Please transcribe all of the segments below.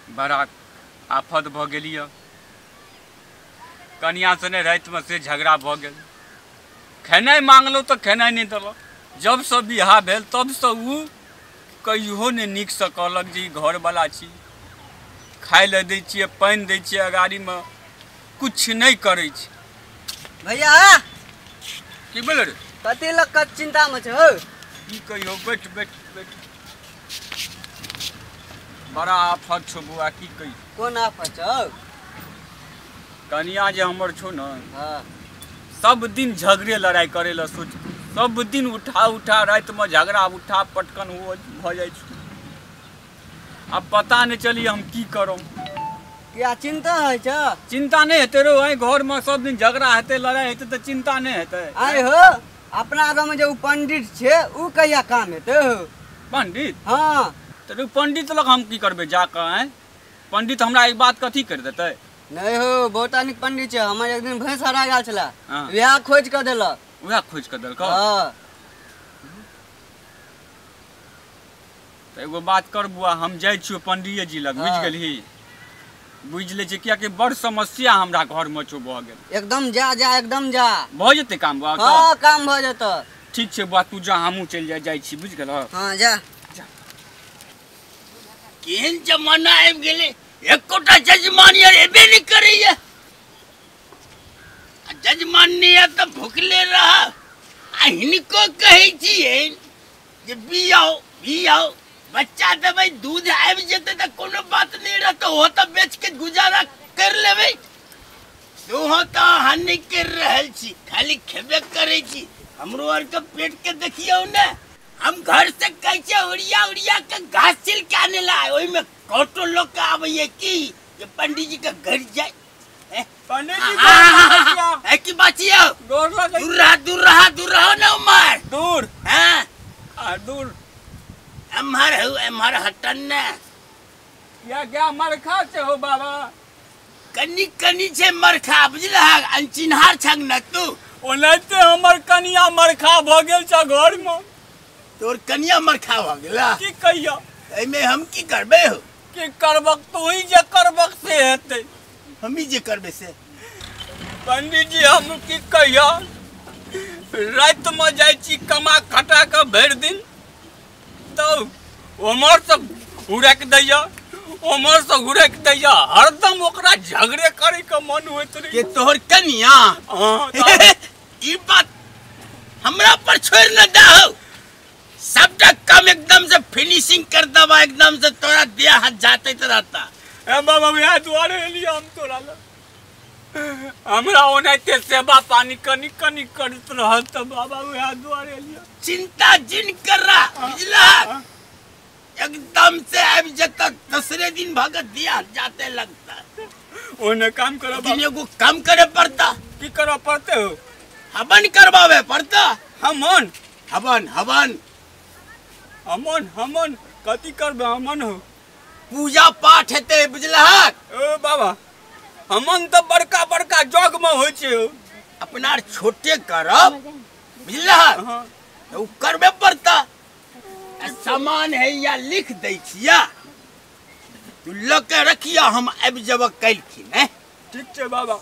बड़ा आफत भऽ गेल यऽ। कनिया सने रातिमे से झगड़ा भऽ गेल। खेनाइ मांगलहुँ तऽ खेनाइ नहि देलक। जबसँ बियाह भेल तबसँ ओ कहियो नहि नीकसँ कहलक जे ई घरवला छी। खाइ लए दै छियै, पानि दै छियै, अगाड़ीमे किछु नहि करै छै। भैया की भेलै रे? कथी लऽ कऽ चिन्तामे छै हौ? की कहियौ, बैठ बैठ बैठ। बड़ा आफत छौ बौआ, की कहियौ। कोन आफत छौ? कनिया जे हमर छौ ने, हँ, सब दिन झगड़े लड़ाइ करै लए सोच, सब दिन उठा उठा रातिमे झगड़ा उठा पटकन भऽ जाइ छै। आब पता नहि चली हम की करब। किया चिन्ता होइ छौ? चिन्ता नहि हेतै रौ, एहि घरमे सब दिन झगड़ा हेतै, लड़ाइ हेतै तऽ चिन्ता नहि हेतै? आइ हो, अपना गाँवमे जे ओ पंडित छै ओ कहिया काम हेतै हो? पंडित? हँ। तऽ रौ पंडित लग हम की करबै जाकऽ? आँय, पंडित हमरा एक बात कथी करि देतै? नहि हो, बहुत नीक पंडित छै। हमर एक दिन भैंस हरा गेल छलै, हँ, वएह खोजि कऽ देलक। उएह खोजि कऽ देलकौ? हँ। तऽ एगो बात कर बुआ, हम जाइ छियौ पंडिये जी लग, बुझि हँ। गेलही? बुझि लै छियै, कियाकि बड़ समस्या हमरा घरमे छौ भऽ गेल। एकदम जा जा, एकदम जा। भऽ जेतै काम बुआ? हँ, काम भऽ जेतौ। ठीक छै बुआ, तू जा, हमहूँ चलि जाइ छी, बुझि गेलह? हँ, जा। केहन जमाना आबि गेलै, एकोटा जजमान यार एबे नहि करैया। आ जजमान नहि आयत तऽ भुखले रह। आ हिनको कहै छियनि जे बियाउ बियाउ, बच्चा देबै, दूध आबि जेतै तऽ कोनो बात नहि रहतै, ओहो तऽ बेच के गुजारा करि लेबै। तोहो तऽ अहाँ नहि करि रहल छी, खाली खेबे करै छी। हमरो आरके पेट के देखियौ ने। हम घर से कहै छियै उड़िया उड़िया के घास छिल के आने ला, ओहिमे कौटो लोक के आबैया की जे पंडित जी के घर जाय। पंडित जी गोर लगै छियौ। है की बात छियौ? गोर लगै। दूर रहा, दूर रहा, दूर रहो ने उमर। दूर। हाँ। आ दूर। एम्हर हौ, एम्हर हटन ने। या क्या मरखा से हो बाबा? कनी कनी छै मरखा, बुझलहक? अनचिन्हार छंग न तू। ओनाहिते हमर कनिया मरखा भऽ गेल छ घरमे। तोर कनिया मरखा भऽ गेला? की कहियौ। एहिमे हम की करबै हो? की करबक, तू ही जे करबक से हेतै। हमही जे करबै से? पंडित जी, हम की कहियौ, रातिमे जाइ छी कमा खटा कऽ भरि दिन, तऽ ओम्हरसँ हुड़कि दैया, ओम्हरसँ हुड़कि दैया, हरदम ओकरा झगड़े करैके मन होइत रहै। के, तोहर कनिया? हँ, तऽ ई बात हमरा पर छोड़ि न दहो, सबटा काम एकदम से फिनिशिंग कर दबा, एकदम से तोरा दिया हाथ जाते तो रहता। ए बाबा, वएह दुआरे एलियै हम तोरा लग। हमरा ओनाहिते सेवा पानी कनि कनि करैत रहत तऽ बाबा, वएह दुआरे एलियै। चिंता जिन कर रहा, बुझला? एकदम से आबि जता, दूसरे दिन भगत दिया जाते लगता। ओने काम करब। दिन एगो काम करे पड़ता। की करऽ पड़तै हो? हवन करवावे पड़ता। हमन? हवन, हवन। हमन, हमन कथी करबै हमन हो? पूजा पाठ हेतै, बुझलहक? ओ बाबा, हमन तऽ बड़का बड़का जग मे होइ छै हो। अपना आर छोटे करब, बुझलहक? हँ। तऽ उ करबे पड़ता। आ सामान है या लिख दै छिया, तू लऽ के रखिया, हम आबि जेबऽ काल्हिखिन। हैं? ठीक छै बाबा।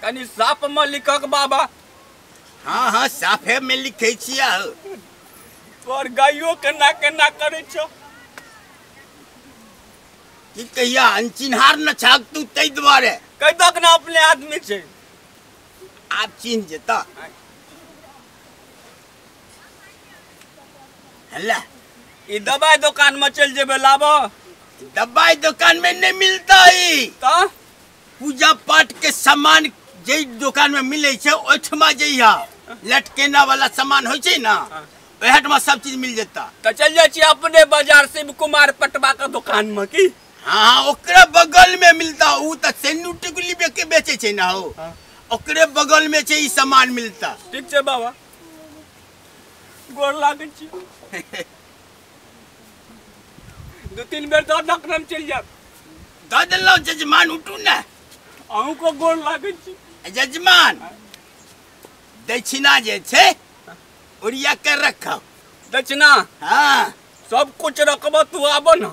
कनि साफ मे लिखक बाबा। हाँ हाँ, साफे में लिखै छिया हो। तोहर गाइयो केना केना करै छौ। की कहिया, अनचिन्हार न छाक तू, ताहि दुआरे। कहि दक ने अपने आदमी छै। आब चिन्ह जेता। हल्ला। ई दवाई दुकान में चलि जेबै लाबऽ। दवाई दुकान में नहीं मिलता है। तऽ? पूजा पाठ के सामान जे दुकान में मिले छै ओहिठमा जइहा। लटकेना वाला सामान होइ छै ना, ओहिठमा सब चीज मिल जेता। तऽ चलि जाइ छी अपने बाजार शिव कुमार पटवा के दुकान में की? हाँ, ओकरे बगल में मिलता। ऊ तऽ सेनू टिकुली के बेचे छै ना हो। हाँ। ओकरे बगल में छै, ई सामान मिलता। ठीक छै बाबा, गोर लागै छी। 2-3 बेर दऽ दक, हम चलि जायब। दऽ देलहुँ जजमान, उठू ने। अहूँके गोर लागै छी। जजमान, दक्षिणा जे छै ओरिया के रखब। दक्षिणा? हाँ सब कुछ रखब, तू आब न।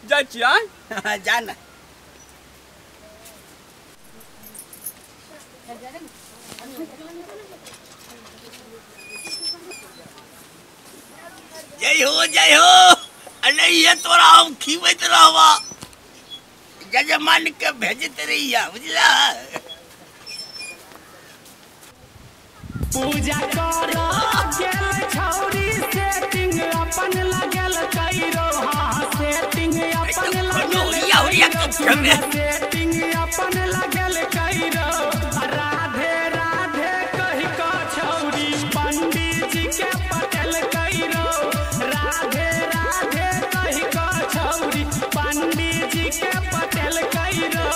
जाइ छी आय। जा ना। जय हो जय हो। अरे ये तोरा हम खीबैत रहबा, जजमान के भेजत रहिया, बुझला। पूजा कर गेल छौरी सेटिंग अपन लगल कैरो, हाँ सेटिंग अपन लगल सेटिंग अपन लगल कैरो। राधे राधे कहि क छौरी पंडित जी के पटेल कैरो, राधे राधे कहि क छौरी पंडित जी के पटेल कैरो।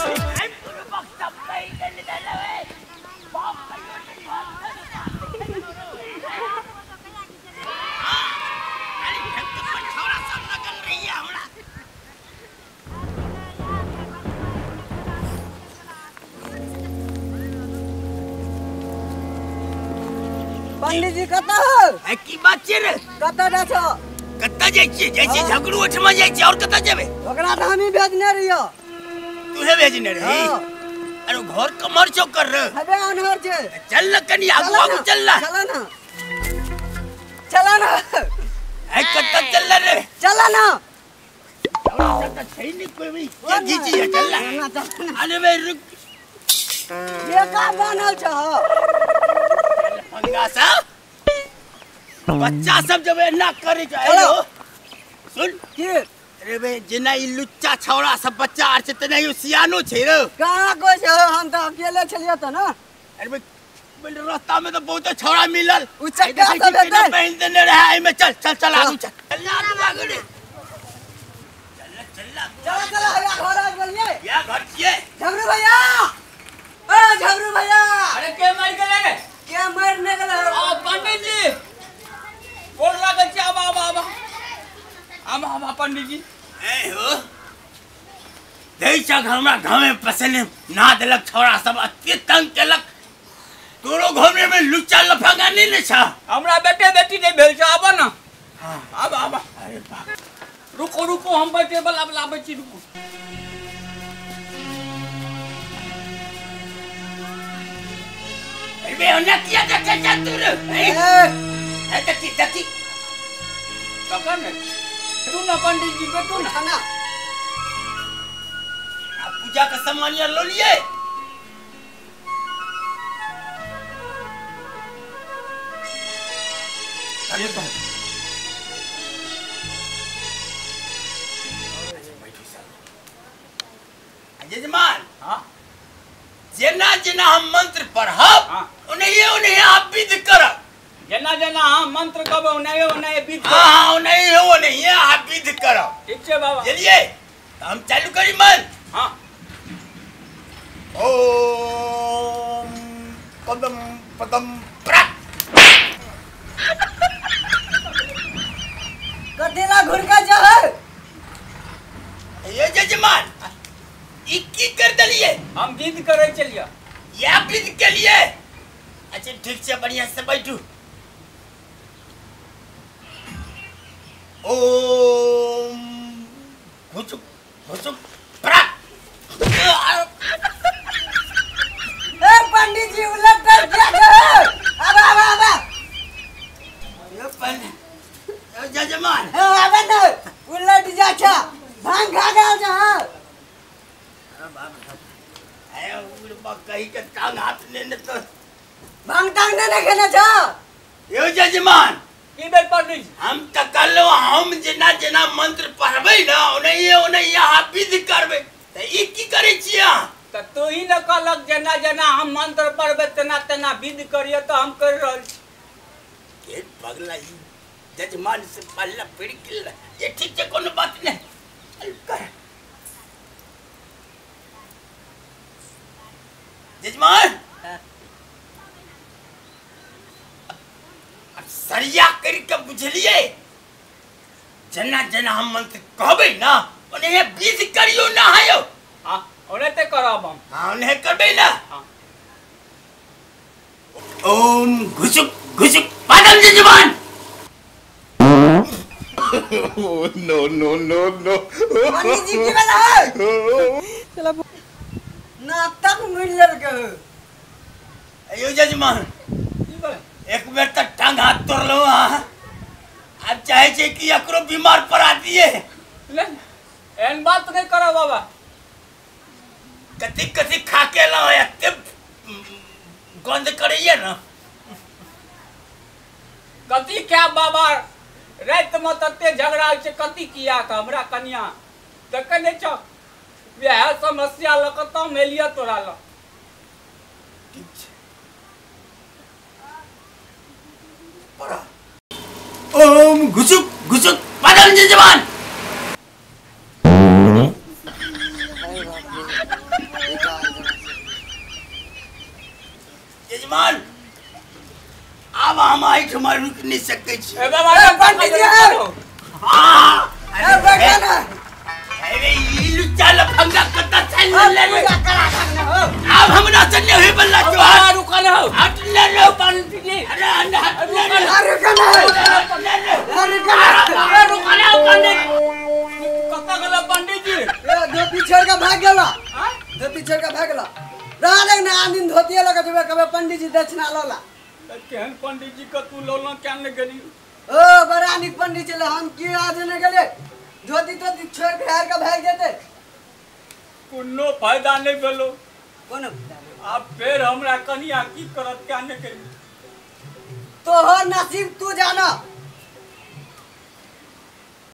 पंडित जी कतऽ हो? की बात छै रे? कतऽ जाइ छौ? कतऽ जाइ छियै? जाइ छियै झगड़ू ओठमा जाइ छियै, और कतऽ जेबै? ओकरा तऽ हमही भेजने रहियो। तूहे भेजने रही? अरे घर कमर छौ कर रे। हबे अनहर छै। चल न कनी आगू आगू चल ना। चल ना चल ना। ए कतऽ चल रे? चल ना। तऽ छै नै कोई भी। घीची चल ना। अरे बे रुक। ये का बनल छौ? पंगा सब बच्चा सब जब एना करे छै। हेलो सुन की अरे बे जेना ई लुच्चा छौड़ा सब बच्चा आर छै तेना ई सियानो छै रे। कहाँ कोइ छै, हम तऽ अकेले छलियै तऽ ना। अरे बे बोल रास्ता में तो बहुत छौड़ा मिलल, उ चक्का सब हेतै पहिन देने रहे एमे। चल चल चल आगू चल, चल आगू आगू रे, चल चल चल चल। भैया घर आ गेलियै? या घर छियै। झगरू भैया, ओ झगरू भैया। अरे के मर गेलै रे? के मर नै गेलै? आ पंडित जी गोर लागै छी। आब आब आब आब आब पंडित जी। ए हो दै छक हमरा घामे पसने ना देलक छौड़ा सब, अते तंग केलक। तोरो घरे में लुच्चा लफंगा नहीं ने छा? हमरा बेटे बेटी नहीं भेल छ। आब ना। हां आब आब। अरे बाप रुको रुको, हम बैठे बला लाबै छी, रुको। अरे ओना किया देखै छ तू रे? ए देखी देखी ककर ने तू ना पंडित जी बैठू ना। ना आ पूजा का सामान यार लो लिए। अरे तो बैठू साहब। यजमान हां जेना जेना हम मंत्र पढ़ब ओनहिए ओनहिए आप विध करब। जेना जेना हम मंत्र कहब ओनहिए ओनहिए विध। हां हां ओनहिए ओनहिए आप विध करब। ठीक छै बाबा। चलिए तो हम चालू करी मंत्र। हां ओम पदम पदम प्राक। कथीला घुरका जा है? ये यजमान ई की कर देलिए? हम विध करे चलिए। या विध के लिए? अच्छा ठीक छै, बढ़िया से बैठू। ओम घुचुक घुचुक प्राक। ए पंडित जी उलट कर क्या है? आबा आबा आबा। ये पंडित यजमान ए आबा न उलट जा छ, भांग खा गेल छ। अरे बाप रे, अरे उड़बा कहीं के टांग हाथ ने तो भांग टांग ने खेने छ। यो यजमान की भेल पंडित जी? हम त कहलौ हम जेना जेना मंत्र पढ़बै ना ओनहिए ओनहिए अहाँ विध करबै, त ई की करै छियै अहाँ? त तू ही न कहलक जेना जेना हम मंत्र पढ़बै तेना तेना विध करियै, त हम कर रहल छी। के पगला ई यजमान से पल्ला पड़ गेल। ये ठीक छै, कोनो बात नहीं, चल कर। यजमान अब सरिया करके बुझलिए, जेना जेना हम मंत्र कहबै ना ओनहिए विध करियो ना हयो। हां ओनहिते करब हम। हां ओनहिए करबै ना। हां। ओम घुसुक घुसुक बादल जजमान। नो नो नो नो पंडित जी की वाला है चला नाटक मिल लड़के हो। अयो जजमान एक बेर तक टांग हाथ तोड़ लो। आप चाहे छे कि एकरो बीमार पड़ा दिए। ले एहन बात नहीं करो बाबा। कथी कथी खा के लो एते गंध करैया ना। कथी क्या बाबा रात में तते झगड़ा होइ छै कथी किया के हमरा कनिया देखे नहीं छौ वएह समस्या लऽ कऽ तम एलियै तोरा लग। ठीक छै पड़ा। ओम घुसुक घुसुक बादल जजमान। यजमान अब हम एहिठमा रुकि नहीं सकै छी। ए बाबा पंडित जी ए बैठा ना। अरे ई लुच्चा लफंगा कत्ता चल ले ले। अब हमरा से नहीं होय बल्ला जो बाबा रुकल हो हट ले लो पंडित जी। अरे हट ले ले। अरे रुकल अरे रुकल हो पंडित कत्ता गेल पंडित जी। ए धोती छोड़ के भाग गेला। धोती छोड़ के भाग गेला। रहा देख ना आन दिन धोती लगा जेबे कबे पंडित जी दक्षिणा लौला। केहन पंडित जी के तू लौला क्या ने गेली? ओ बड़ा निक पंडित जी हम की आज ने गेले धोती तोती छोड़ के हार के भाग जेते। कोनो फायदा नहीं भेलो। कोनो अब फेर हमरा कनिया की करत क्या ने गेली? तोहर नसीब तू जाना।